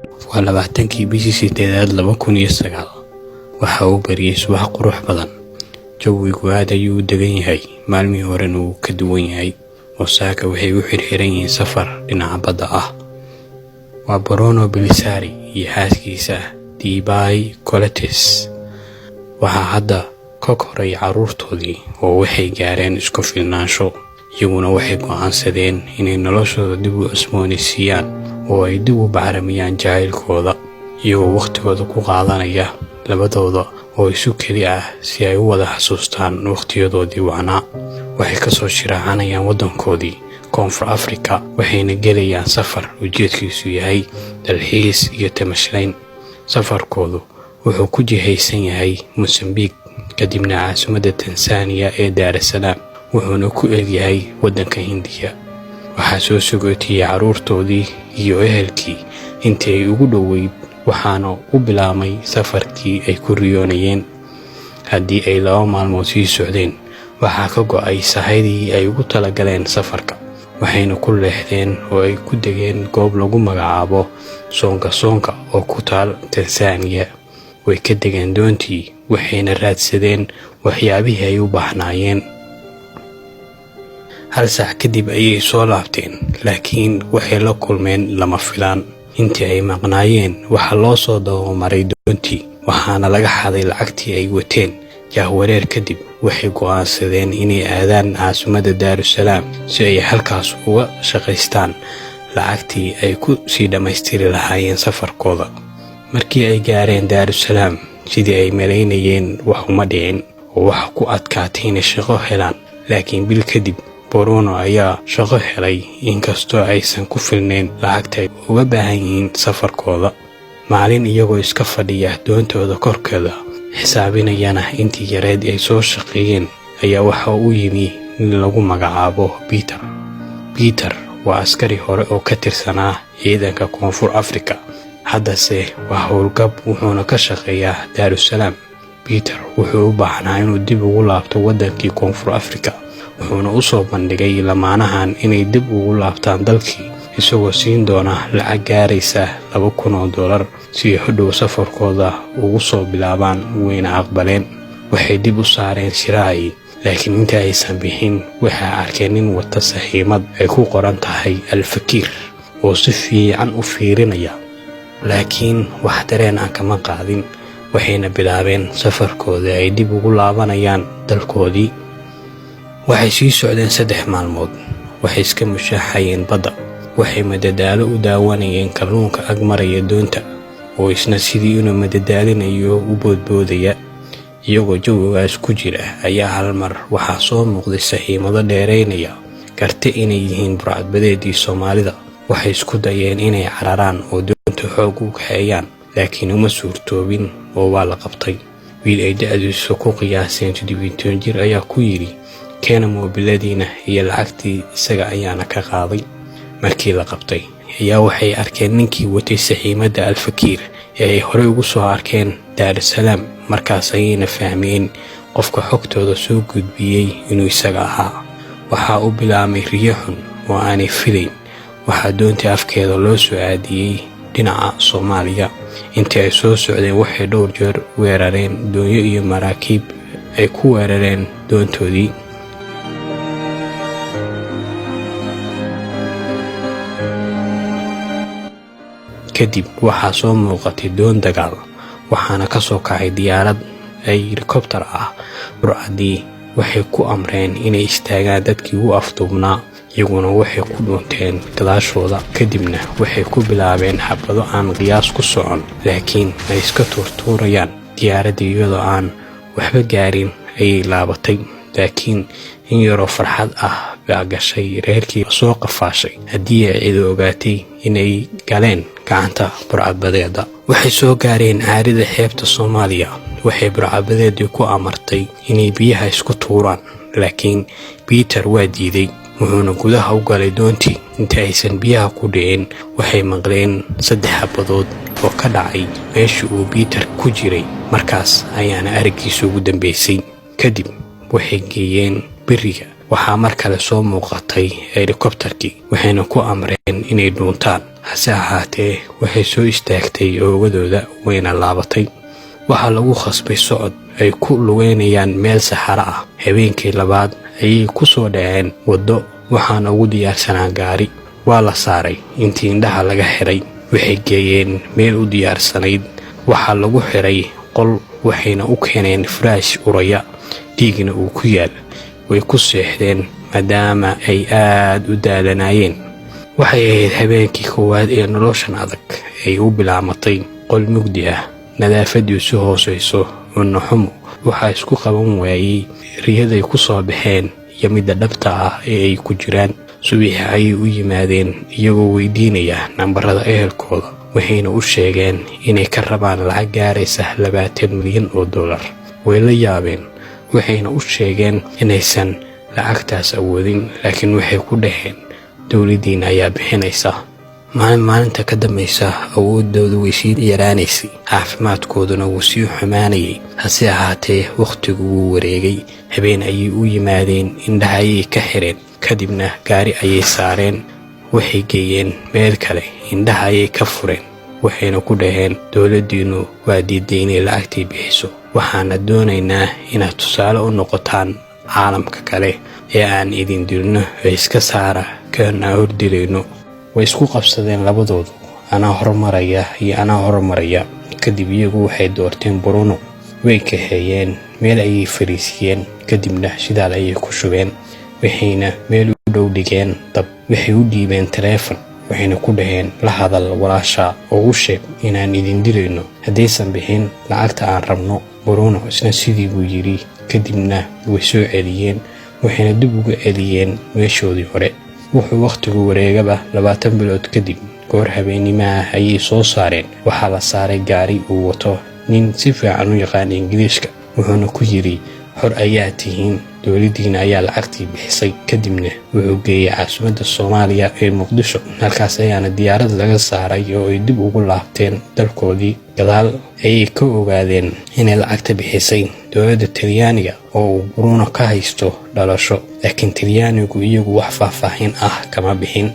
Waa 20-kii bishii sideedaad 2009. Waxa uu bariyey subax qurux badan. Jawigu aad ayuu u degan yahay, maalmihii horena wuu ka duwan yahay. Wasaaka waxay u xirxiran yihiin safar dhinaca badda ah. Waa Bruno Pelissari iyo xaaskiisa Debbie Coletes. Waxaa hadda ka koray carruurtoodii oo waxay gaareen isku filnaansho. Iyaguna waxay go'aansadeen inay noloshooda dib u cusboonaysiiyaan oo ay dib u bacramiyaan jacaylkooda, iyagoo wakhtigooda ku qaadanaya labadooda oo isu keli ah si ay u wada xasuustaan wakhtiyadoodii wacnaa. Waxay ka soo shiraacanayaan waddankoodii Koonfur Afrika, waxayna gelayaan safar ujeedkiisu yahay dalxiis iyo tamashlayn. Safarkoodu wuxuu ku jihaysan yahay Mosambiik, kadibna caasimadda Tansaaniya ee Daar es Salaam, wuxuuna ku egyahay waddanka Hindiya. Waxaa soo sagootiyey carruurtoodii iyo ehelkii intii ay ugu dhoweyd, waxaana u bilaabmay safarkii ay ku riyoonayeen. Haddii ay 2 maalmood sii socdeen, waxaa ka go'ay sahaydii ay ugu talagaleen safarka, waxayna ku leexdeen oo ay ku degeen goob lagu magacaabo Soonka Soonka oo ku taal Tansaaniya. Way ka degeen doontii, waxayna raadsadeen waxyaabihii ay u baahnaayeen. Hal saac kadib ayay soo laabteen, laakiin waxay la kulmeen lama filaan. Intii ay maqnaayeen waxaa loo soo dabamaray doontii, waxaana laga xaday lacagtii ay wateen. Jahwareer kadib waxay go'aansadeen inay aadaan caasimadda Daarusalaam si ay halkaas uga shaqaystaan lacagtii ay ku sii dhammaystiri lahaayeen safarkooda. Markii ay gaareen Daarusalaam, sidii ay malaynayeen wax uma dhicin oo waxa ku adkaatay inay shaqo helaan. Laakiin bil kadib Bruno ayaa shaqo helay, inkastoo aysan ku filnayn lacagta ay uga baahan yihiin safarkooda. Maalin iyagoo iska fadhiya doontooda korkeeda, xisaabinayana intii yareed ay soo shaqeeyeen, ayaa waxa uu yimi nin lagu magacaabo Peter. Peter waa askari hore oo ka tirsanaa ciidanka Koonfur Afrika, haddase waa howlgab, wuxuuna ka shaqeeyaa Daarusalaam. Peter wuxuu u baahnaa inuu dib ugu laabto waddankii Koonfur Afrika, wuxuuna u soo bandhigay lamaanahan inay dib ugu laabtaan dalkii, isagoo siin doona lacag gaaraysa $2,000 si ay hodhow safarkooda ugu soo bilaabaan. Wayna aqbaleen. Waxay dib u saareen shiraacii, laakiin inta aysan bixin waxay arkeen nin wata saxiimad ay ku qoran tahay Alfakiir oo si fiican u fiirinaya, laakiin wax dareen ah kama qaadin. Waxayna bilaabeen safarkooda ay dib ugu laabanayaan dalkoodii. Waxay sii socdeen 3 maalmood. Waxay iska mushaaxayeen badda. Waxay madadaalo u daawanayeen kalluunka ag maraya doonta oo isna sidii inuu madadaalinayo u boodboodaya. Iyagoo jawigaas ku jira ayaa hal mar waxaa soo muuqday saxiimado dheeraynaya, garte inay yihiin burcadbadeedii Soomaalida. Waxay isku dayeen inay cararaan oo doonta xoog u kaxeeyaan, laakiin uma suurtoobin oo waa la qabtay. Wiil ay da'diisu ku qiyaaseen 17 jir ayaa ku yidhi, keena moobiladiina iyo lacagtii, isaga ayaana ka qaaday. Markii la qabtay ayaa waxay arkeen ninkii watay saxiimadda Alfakiir ee ay horey ugu soo arkeen Daarusalaam. Markaas ayayna fahmeen qofka xogtooda soo gudbiyey inuu isaga ahaa. Waxaa u bilaabmay riyo xun oo aanay filayn. Waxaa doontii afkeeda loo soo aadiyey dhinaca Soomaaliya. Intii ay soo socdeen waxay dhowr jeer weerareen doonyo iyo maraakiib ay ku weerareen doontoodii. Kadib waxaa soo muuqatay doon dagaal, waxaana ka soo kacay diyaarad ay helikobtar ah. Burcadii waxay ku amreen inay istaagaan dadkii u afduubnaa, iyaguna waxay ku dhunteen gadaashooda. Kadibna waxay ku bilaabeen xabado aan qiyaas ku socon, laakiin ay iska tuurtuurayaan. Diyaaraddii iyadoo aan waxba gaarin ayay laabatay, laakiin in yaroo farxad ah baa gashay reerkii soo qafaashay haddii ay cidi ogaatay inay galeen gacanta burcadbadeeda. Waxay soo gaareen caarida xeebta Soomaaliya. Waxay burcadbadeedii ku amartay inay biyaha isku tuuraan, laakiin Peter waa diiday, wuxuuna gudaha u galay doontii. Inta aysan biyaha ku dhicin waxay maqleen 3 xabadood oo ka dhacay meeshii uu Peter ku jiray. Markaas ayaana araggiisa ugu dambeysay. Kadib waxay geeyeen beriga. Waxaa mar kale soo muuqatay helikobtarkii, waxayna ku amreen inay dhuuntaan. Hase ahaatee, waxay soo istaagtay oogadooda, wayna laabatay. Waxaa lagu khasbay socod ay ku lugeynayaan meel saxaro ah. Habeenkii labaad ayay ku soo dhaceen waddo, waxaana ugu diyaarsanaa gaari. Waa la saaray intii indhaha laga xiray. Waxay geeyeen meel u diyaarsanayd. Waxaa lagu xiray qol, waxayna u keeneen furaash uraya, dhiigna uu ku yaal. Way ku seexdeen maadaama ay aad u daalanaayeen. Waxay ahayd habeenkii koowaad ee noloshan adag ay u bilaamatay. Qol mugdi ah, nadaafadiisu hoosayso, cunno xumo. Waxaa isku qaban waayey riyaday ku soo baxeen iyo midda dhabta ah ee ay ku jiraan. Subaxii ayay u yimaadeen iyagoo weydiinaya nambarada ehelkooda, waxayna u sheegeen inay ka rabaan lacag gaaraysa $20 milyan. Way la yaabeen, waxayna u sheegeen inaysan lacagtaas awoodin, laakiin waxay ku dhaheen dowladdiina ayaa bixinaysa. Maalin maalinta ka dambaysa awooddoodu way sii yaraanaysay, caafimaadkooduna wuu sii xumaanayay. Hase ahaatee, wakhtigu wuu wareegay. Habeen ayay u yimaadeen, indhaha ayay ka xireen, kadibna gaari ayay saareen. Waxay geeyeen meel kale, indhaha ayay ka fureen, waxayna ku dhaheen: "Dowladdiinnu waa diiday inay lacagtii bixiso, waxaana doonaynaa inaad tusaale u noqotaan caalamka kale ee aan idin dilno ee iska saara kan aan hordilayno." Way isku qabsadeen labadoodu, anaa hormaraya iyo anaa hormaraya. Kadib iyagu waxay doorteen Bruno. Way kaxeeyeen, meel ayay fariisiyeen, kadibna shidaal ayay ku shubeen, waxayna meel u dhow dhigeen dab. Waxay u dhiibeen taleefon, waxayna ku dhaheen: "La hadal walaasha oo u sheeg inaan idin dilayno haddaysan bixin lacagta aan rabno." Bruno isna sidii buu yidhi. Kadibna way soo celiyeen, waxayna dib uga celiyeen meeshoodii hore. Wuxuu wakhtigu wareegaba, 20 bilood kadib, goor habeenimaha ayay soo saareen. Waxaa la saaray gaari uu wato nin si fiican u yaqaan Ingiliishka, wuxuuna ku yidhi: "Xor ayaa tihiin, dowladdiina ayaa lacagtii bixisay." Kadibna wuxuu geeyey caasimadda Soomaaliya ee Muqdisho. Halkaas ayaana diyaarad laga saaray oo ay dib ugu laabteen dalkoodii. Gadaal ayay ka ogaadeen inay lacagta bixisay dowladda Talyaaniga oo uu Bruno ka haysto dhalasho, laakiin Talyaanigu iyagu wax faahfaahin ah kama bixin.